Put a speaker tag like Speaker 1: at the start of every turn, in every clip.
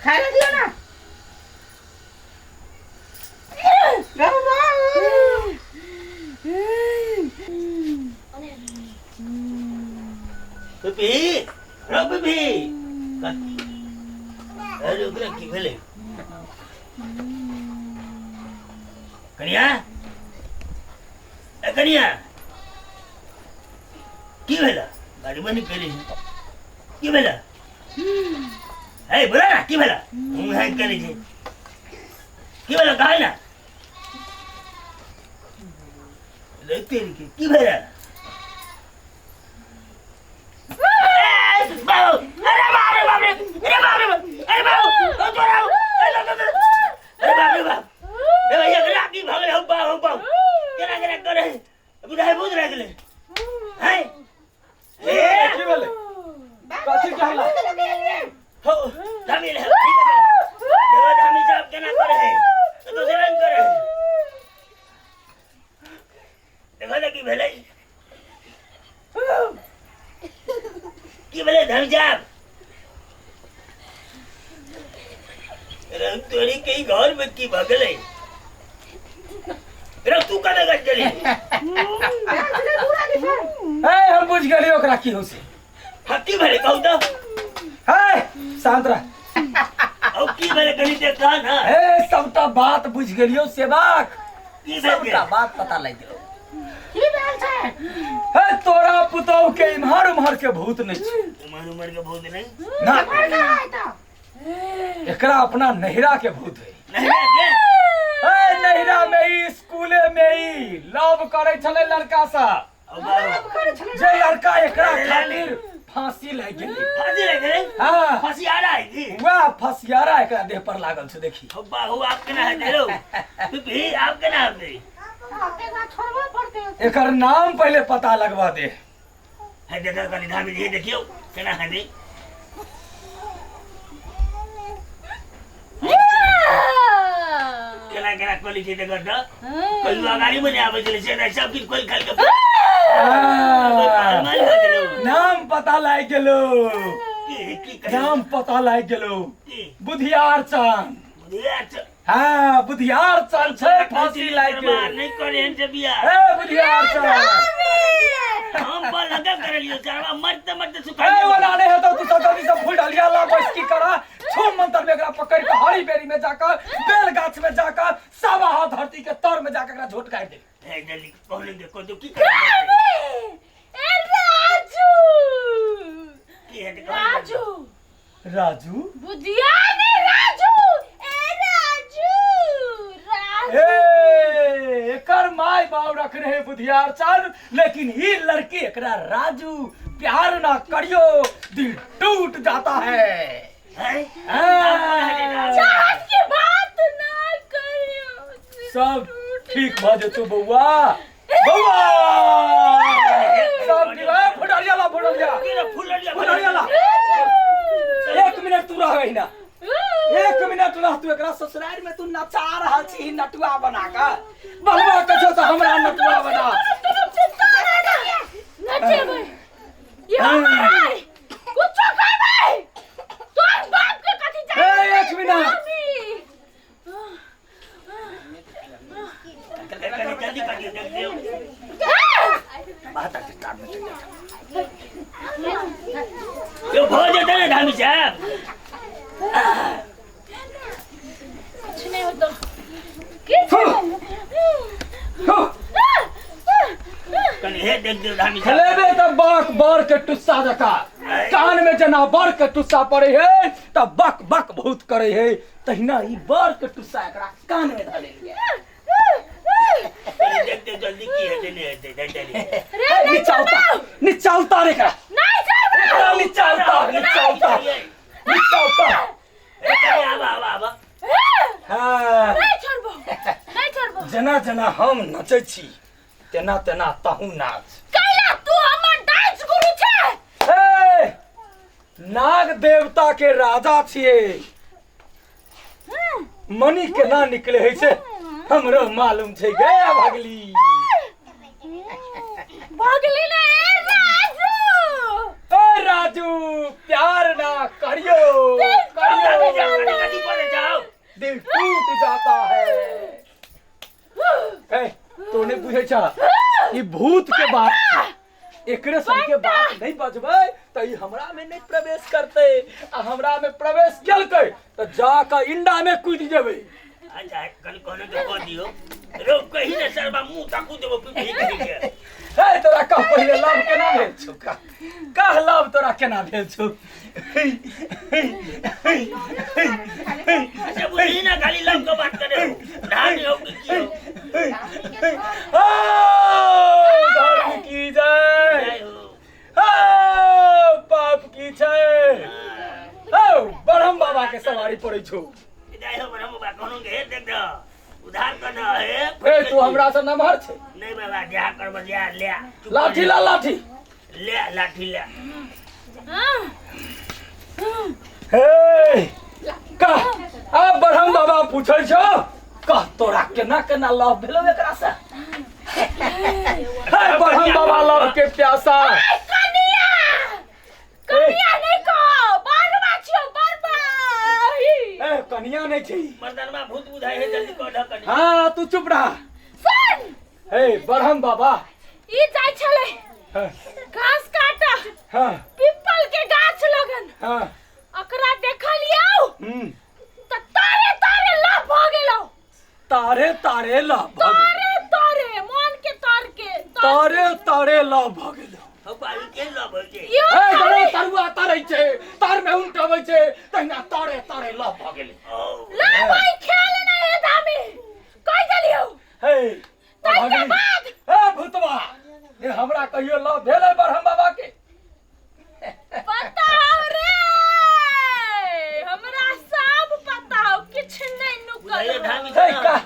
Speaker 1: खाय लए दियौ ने।
Speaker 2: पिपी रो पिपी, अरे ओकरा की भेलै? कनिया, ए कनिया, की भेलै? गाड़ी बनी केली, की भेलै? हे बोला ना, की भेलै? हम है केली छी, की भेलै? कहे ना देखते की की भेलै? बाबू, अरे बाप रे बाप रे, अरे बाप रे बाप, अरे बाबू, ओ तोरा, अरे बाप रे बाप, ए भैया केना की भऽ गेलै? हौ बाबू, हौ बाबू, केना केना करे बुझाइ बुझ रहि गेलै हैं? ए
Speaker 3: की भेलै? कथी के हल्ला?
Speaker 2: हो धामी ले, ठीक है, देखो धामी साहब केना करे है, तो दोसर रंग करे है। देखो ने की भेलै, की भेलै धामी साहब? रंग तोरी के ही घर में की भऽ गेलै? रे तू कने गल चली?
Speaker 3: ए हम बुझ गेलियै ओकरा की हो से।
Speaker 2: हाँ, की भेलै कहू तो।
Speaker 3: हे शांत रह।
Speaker 2: औ की भेलै कनी देखा ना।
Speaker 3: हे सबटा बात बुझ गेलियौ सेवाक।
Speaker 2: की भेल?
Speaker 3: सबटा बात पता लागि गेलौ।
Speaker 1: की भेल छै?
Speaker 3: हे तोरा पुतहु के इम्हर उम्हर के भूत नहि छै।
Speaker 2: उमर उमर के भूत नहीं
Speaker 3: ना।
Speaker 1: केम्हर के है तऽ?
Speaker 3: एकरा अपना नहिरा के भूत है।
Speaker 2: नहीं के?
Speaker 3: हे नहिरा में ही स्कूले में ही लव करे छलै लड़का सा।
Speaker 2: औ बाबू।
Speaker 1: लव करै छलै?
Speaker 3: जे लड़का एकरा खातिर फांसी लागि गेलै।
Speaker 2: फांसी लग गेलै?
Speaker 3: हाँ।
Speaker 2: फांसी आ रहा है की?
Speaker 3: वएह फसियारा एकरा देह पर लागल छै, देखी।
Speaker 2: हो बाबू, आप केना हेतै रौ पिपी, आप केना हेतै?
Speaker 1: एकरा छोड़बऽ पड़तै।
Speaker 3: एकर नाम पहिले पता लगवा दे।
Speaker 2: है देखा कनी धामी जी, देखियौ केना हेतै। केना केना खोली छै देखऽ तऽ, कहियो अगाड़ी मे नहि आबै छलै से नहि, सब किछु खोलि खालि के
Speaker 3: आ,
Speaker 2: माल भऽ गेलौ।
Speaker 3: नाम पता लागि गेलो।
Speaker 2: की की कहियौ?
Speaker 3: नाम पता लागि गेलो।
Speaker 2: की?
Speaker 3: बुधियार चांद।
Speaker 2: बुधियार चाँद।
Speaker 3: हाँ, बुधियार चांद छै, फांसी लागि
Speaker 2: दरबार
Speaker 3: गेल।
Speaker 2: नहि करे हन से बियाह।
Speaker 3: ए बुधियार चांद,
Speaker 2: हम पर लगा करलियो चरवा मरते मरते सुखा।
Speaker 3: ए ओना नहि हेतौ, तू सब जल्दी से फूल डलिया ला, बैसकी करा, छू मंत्र में एकरा पकड़ के हरी बेरी में जाकर बेल गाछ में जाकर सवा हाथ धरती के तर में जाकर एकरा झोट काटि दे।
Speaker 2: ए जल्दी कहले देखो तो की करे।
Speaker 4: ए राजू।
Speaker 2: की हेतै?
Speaker 4: राजू।
Speaker 3: राजू।
Speaker 4: बुधिया ने राजू, ए राजू, राजू।
Speaker 3: ए एकर माय बाप रखने है बुधियार चांद, लेकिन ई लड़की एकरा राजू प्यार ना करियो, दिल टूट जाता है।
Speaker 2: हैं?
Speaker 3: हाँ।
Speaker 4: चाहत की बात ना करियो।
Speaker 3: सब ठीक भ जेतौ बौआ, बौआ सब ठीक। ए फुटरिया ला, फुटरिया।
Speaker 2: फुलरिया।
Speaker 3: फुटरिया ला। एक मिनट तू रह ना, एक मिनट रह तू। एकरा ससुराल में तू नचा रहल छी नटुआ बना के, बनवा के छौ तऽ हमरा नटुआ बना।
Speaker 4: नचेबै ये हमर है, कुछो करबै तोर बाप के कथी चाही?
Speaker 3: ए, एक मिनट।
Speaker 2: कनी जल्दी करियो, देख दियो।
Speaker 3: बात आके कान में चल जा।
Speaker 2: यो भऽ जेतै ने धामी साहब?
Speaker 4: कुछ नहीं होता, किछु।
Speaker 3: हु,
Speaker 2: कनी हे देख दियो धामी साहब।
Speaker 3: खेलेबे तऽ बक बर के टुस्सा जका कान में जेना बर के टुस्सा पड़े है तऽ बक बक बहुत करे है, तहिना ई बर के टुस्सा एकरा कान में धरे लिये।
Speaker 2: कनी देख दियो जल्दी, की हेतै नहि हेतै, जल्दी जल्दी।
Speaker 4: रे
Speaker 3: नीचा उतार, नीचा उतार एकरा।
Speaker 4: नहीं छोड़बै।
Speaker 3: एकरा नीचा उतार, नीचा उतार, नीचा उतार।
Speaker 2: ए कनी आबा आबा आबा।
Speaker 3: हाँ।
Speaker 4: नहीं छोड़बो, नहीं छोड़बो।
Speaker 3: जेना जेना हम नचै छी तेना तेना तहू नाच।
Speaker 4: कैला तू हमर डांस गुरु छे?
Speaker 3: ए नाग देवता के राजा छियै, मणि केना निकले है से हमरो मालूम छै गे भगली।
Speaker 4: भगली ने, ए राजू।
Speaker 3: ए राजू, प्यार ना करियो, करियो। बुझै छ ई भूत के बात छै। एकरे सबके बात नहीं बजबै तऽ ई हमरा में नहीं प्रवेश करतै आ हमरा में प्रवेश केलकै तऽ जा कऽ इंडा में कूदि जेबै।
Speaker 2: अच्छा कनि कहने के कह दियो रो कही ने सरबा मुंह ताकू देबो पीपी कही के।
Speaker 3: हे तोरा कह पहिले लव केना भेल छौ, कह कह लव तोरा केना भेल छौ?
Speaker 2: अच्छा बुझी ना खाली लव के बात करे हो धान हो कि की हो?
Speaker 3: धर्म की जय,
Speaker 2: जय हो।
Speaker 3: ओ, पाप की छै। ओ ब्रह्म बाबा के सवारी पड़ै छौ।
Speaker 2: जय हो ब्रह्म बाबा, कोनो के हे देख दो उधार कर दो हे।
Speaker 3: ए तू हमरा से नमहर छै।
Speaker 2: नहीं बाबा जा कर बजा ले चुप
Speaker 3: लाठी
Speaker 2: कर
Speaker 3: ला लाठी
Speaker 2: ले लाठी ले।
Speaker 3: हे कह आब ब्रह्म बाबा पूछै छौ, कह तोरा केना केना लव भेलौ एकरा से? हे ब्रह्म बाबा लव के प्यासा।
Speaker 4: कनिया कनिया नहीं कहो, बरबा छियो बरबा।
Speaker 3: ए कनिया नहीं छै।
Speaker 2: मर्दनवा भूत बुझाई है जल्दी कह ढ कनी।
Speaker 3: हाँ तू चुप रह।
Speaker 4: सुन
Speaker 3: हे ब्रह्म बाबा
Speaker 4: ई जाय छले
Speaker 3: हाँ,
Speaker 4: घास काटा
Speaker 3: हाँ
Speaker 4: पीपल के गाछ लगन।
Speaker 3: हाँ
Speaker 4: अकरा देखलियौ त तारे तारे लव भ गेलौ।
Speaker 3: तारे तारे लव भ गेलौ।
Speaker 4: तारे तारे मन के तार के
Speaker 3: तारे तारे लव भ गेलौ।
Speaker 2: हो बाई के लव होइ छै।
Speaker 4: यो
Speaker 3: हे
Speaker 4: तारे
Speaker 3: जरा तरुआ तरै छै तर में उनटबै छै तहिना तारे तारे लव भ गेलै।
Speaker 2: ओ
Speaker 4: लव I खेल नै हे धामी कहि देलियौ।
Speaker 3: हे
Speaker 4: ताहि के
Speaker 3: भगनी।
Speaker 4: बाद
Speaker 3: हे भूतवा हे हमरा कहियो लव भेलै ब्रह्म बाबा के?
Speaker 4: पता हौ रे हमरा सब पता हौ, किछ नहीं नुकल
Speaker 2: बुझाइए
Speaker 4: हौ।
Speaker 2: धामी
Speaker 3: हे का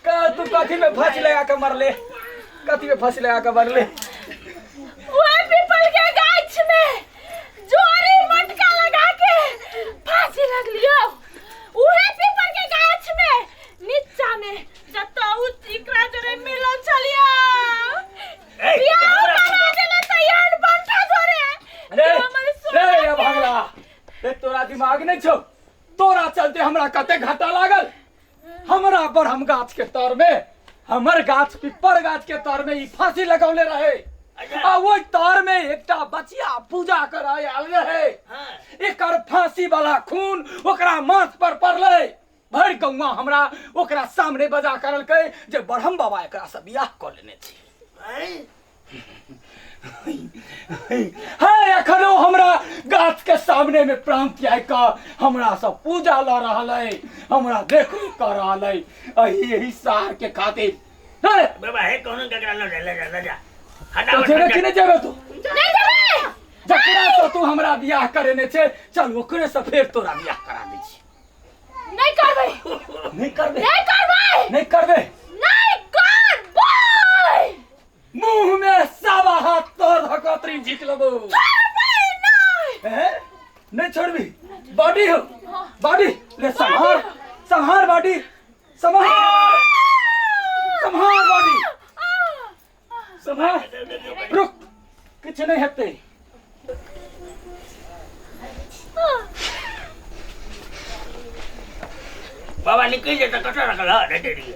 Speaker 3: का तू कथी में फांसी लगा के मरले? कथी में फांसी लगा के मरले?
Speaker 4: वह पीपल के गाछ में जोरी मटका लगा के फांसी लग लियो। उहे पीपल के गाछ में नीचा में जतऽ उ एकरा जोरे मिलल छलियो
Speaker 2: ए,
Speaker 4: बियाह
Speaker 2: हमरा
Speaker 4: करा देले त एहन बंटा जोरे
Speaker 3: रे
Speaker 4: हमर
Speaker 3: रे
Speaker 4: सोना
Speaker 3: रे भगला रे तोरा दिमाग नहीं छौ? तोरा चलते हमरा कते घाटा लागल। हमरा ब्रह्म गाछ के तर में, हमर गाछ पिपर गाछ के तर में ई फांसी लगौले रहे आ ओहि तर में एकटा बचिया पूजा कराय आयल रहे।
Speaker 2: हाँ
Speaker 3: एकर फांसी वाला खून ओकरा माथ पर पड़लै। भरि गौआ हमरा ओकरा सामने बजा करलकै जे ब्रह्म बाबा एकरा से बियाह कऽ लेने छै। हे एखनो हमरा गाछ के सामने में प्राण त्याग कऽ हमरा से पूजा लऽ रहल है, हमरा देखरेख कऽ रहल है एही एही सार के खातिर। हे
Speaker 2: बाबा हे कोनो केकरा ल जा ले जा ले जा हटा
Speaker 3: तो जेबे कि नहीं जेबे तू?
Speaker 4: नहीं जेबै।
Speaker 3: जकरा से तू हमरा बियाह करेने छै चल ओकरे से फेर तोरा बियाह करा दै छी।
Speaker 4: नहीं करबै।
Speaker 3: नहीं करबै।
Speaker 4: नहीं करबै।
Speaker 3: नहीं करबै।
Speaker 4: नहीं करबै।
Speaker 3: मुंह में सावा हाथ तोर धकतरी झीक लेबो।
Speaker 4: छोड़बै नहीं।
Speaker 3: हैं? नहीं छोड़बी? बॉडी हो बॉडी ले संहार संहार बॉडी संहार संहार बॉडी संहार। रुक किछ नहीं हेतै।
Speaker 2: बाबा निकल जेतै कतऽ रखल ह रे डेरी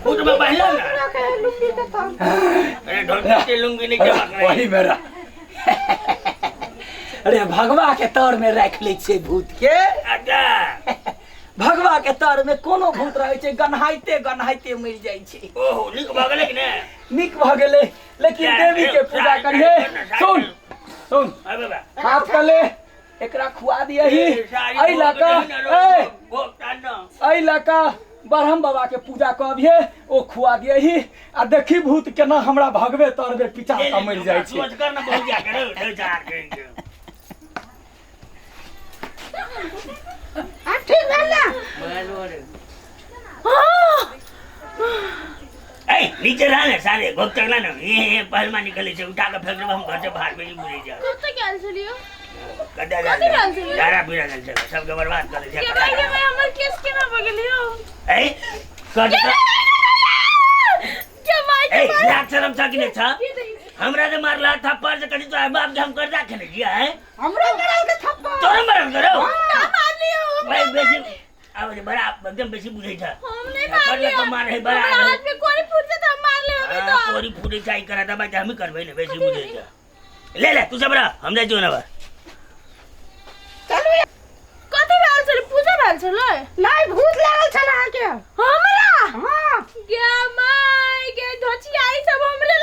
Speaker 2: खुद में बहला ना।
Speaker 1: लुंगी के तर।
Speaker 2: अरे ढोलकी के लुंगी नहीं जमा करे।
Speaker 3: वही मेरा अरे भगवा के तर में राख लै छियै भूत के।
Speaker 2: अच्छा
Speaker 3: भगवा के तर में कोनो भूत रहै छै गन्हाइते गन्हाइते मरि जाइ छै।
Speaker 2: ओहो नीक भऽ गेलै कि ने?
Speaker 3: नीक भऽ गेलै लेकिन देवी के पूजा करिहे। सुन सुन
Speaker 2: अरे बाबा
Speaker 3: हाथ कर ले एकरा खुआ दियही। एहि लऽ कऽ ए एहि लऽ कऽ ब्रह्म बाबा के पूजा कऽ अबिहे, ओ खुआ दियही आ देखी भूत केना हमरा भगवे तरबे पिचा कऽ मरि जाइ छै।
Speaker 2: सोच कर ना बहुत जा कर रे चार के
Speaker 1: आब ठीक भेल ना?
Speaker 2: ए नीचे रह ना सारे गोप चगला ना ये पहलवान निकले छै उठा के फेंक देब हम घर से बाहर भेजी बुझे जा।
Speaker 4: कतऽ गेल छलियौ?
Speaker 2: कतऽ
Speaker 4: कथी गेल छलियौ?
Speaker 2: दारा पीरा गेल छलै सबके बर्बाद कर दै छै।
Speaker 4: के भाई के भाई हमर केस केना भऽ गेलियौ?
Speaker 2: ए कट
Speaker 4: के भाई
Speaker 2: ए
Speaker 4: के भाई
Speaker 2: लाज शरम छ कि नै छ? हमरा जे मारला थप्पड़ से कथी तोरा बाप के हम कर्जा खेने छियै हैं?
Speaker 1: हमरो मरल के थप्पड़।
Speaker 2: तोरे मरल करो
Speaker 4: ना मारलियौ
Speaker 2: भाई बेसी आबै छै बड़ा एकदम बेसी बुझै छै।
Speaker 4: हम नहीं
Speaker 2: बड़
Speaker 4: मारलियो।
Speaker 2: लग मारे है, बड़ा
Speaker 4: हमरा
Speaker 2: है।
Speaker 4: हाथ में कोई फूटे तो हम मार ले हमें
Speaker 2: हाँ,
Speaker 4: तो।
Speaker 2: कोरी फूटे चाय करा था भाई, हम ही करबै ने बेसी बुझै छै। ले ले तू सब रह, हम जाइ छियौ ना बा।
Speaker 1: चलू।
Speaker 4: कथी भेल छलै? पूजा भेल छलै?
Speaker 1: नहि, भूत लागल छल अहाँके।
Speaker 4: हमरा?
Speaker 1: हाँ।
Speaker 4: गे माय गे, धोचिया ई सब हमरे